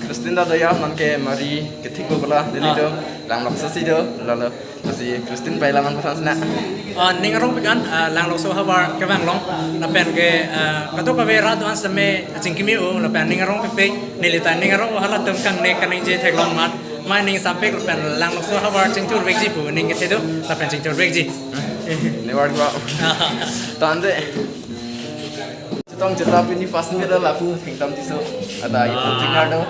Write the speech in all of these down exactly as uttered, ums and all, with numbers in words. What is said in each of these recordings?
Christine ta do ya, non ke mari kethik ko pala, Delhi Ah. do, Langlokso si do, lalo, si Christine pai laman pasan sina. Ah, ning arong pikan, ah, Langlokso havar kevanglong, lapen ke, ah, kadokave rat do-an seme chingkimi o, lapen ning arong pipe, neli ta ning arong halatum kangne kaningje theklong mat, mai ning sampik lapen Langlokso havar chingthur vekji pu ning kethe do, lapen chingthur vekji. Never go. Tande. Chetong chetap pini first meet lapu Thengtam Tisso. Ada itu Ah. Thengtam do.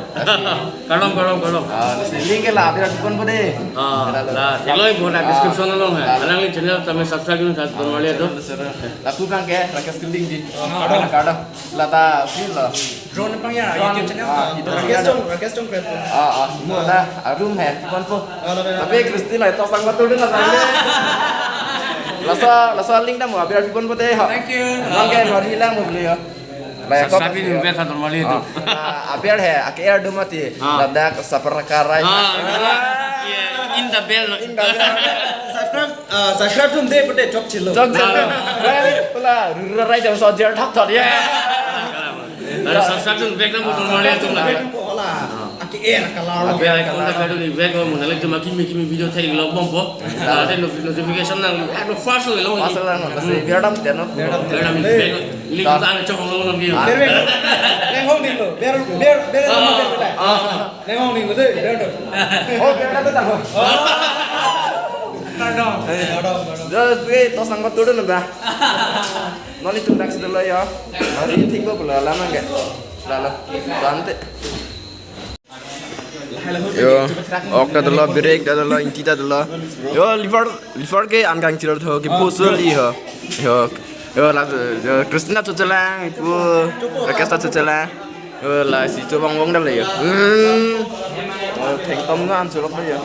Kardom, kardom, kardom. Ah, lasi link ke la, biar kupon po deh. Ah, Ada la, la. Theklong po la Ah. description along hai. Ah. Alangli channel tame subscribe dun tha, Ah, don mali atum. Channel, channel. Lapu kan ke, Rakesh Killing di. Ah. Kardom, kardom. Lata, free lo. Drone pang ya, Drone, YouTube channel. Ah, YouTube Rakesh channel. Tong, Rakesh Tong Kret. Ah, ah. Ada, arum hai, kupon po. Ah, la, la, la. Tapi Christine la, tok sang batu dun la. Laso, laso link ta mo, biar kupon po deh, ha. Thank you. Nang ke, mari lang mo beli ya. Baik, Subscribe kok, ni ya. Beta normal itu. Ah, ah, aber he, ake er do mati. Ah. Ladak sapar karai. Ah, iya. In the bell, no? In the bell. Subscribe, ah, subscribe dun deh, pede chok chilo. Chok chilo. Ah. Baik, pula, rura rai jam sojer thap thot, ya. Ada subscribe dun back na mo normal itu lah. Back na po lah. Ah. Ake er kalar lo. Ake er kalar lo. Ake er kalar lo. Back mo, nale cuma kimi kimi video thai lo bom po. Ah. Ada no-, notification nang, eh, no first lo lo. First lo lo, kasi biar dam, biar dam. Biar dam, biar dam. Link ta. Kita ada cok lo lo gitu. Ah. Ber, ber, ber, hong ding lo. Ber, ber, ber, Ah. Ber, ber. Ah. Ber, hong ding lo deh, ber dam. Oh, ber dam, ber dam. Pardon. Eh. Pardon, pardon. Terus, weh, tos nang betul dong, bah. Non itu taxi dulu ya. Hari ini tiga puluh lama enggak? Lalu, nanti. Yo, ok ta dolo, brake ta dolo, ingti ta dolo. Yo, liver, liver ke angkang chirot ho, ke pusuli ho. Yo, yo, la, yo, Christine ta chochelang, pu, Rakesh ta chochelang. Yo, lasi chobang bang dam le yo. Hmm. Oh, Thengtam na an chulok le yo.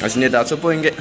Asine ta chopo ingke.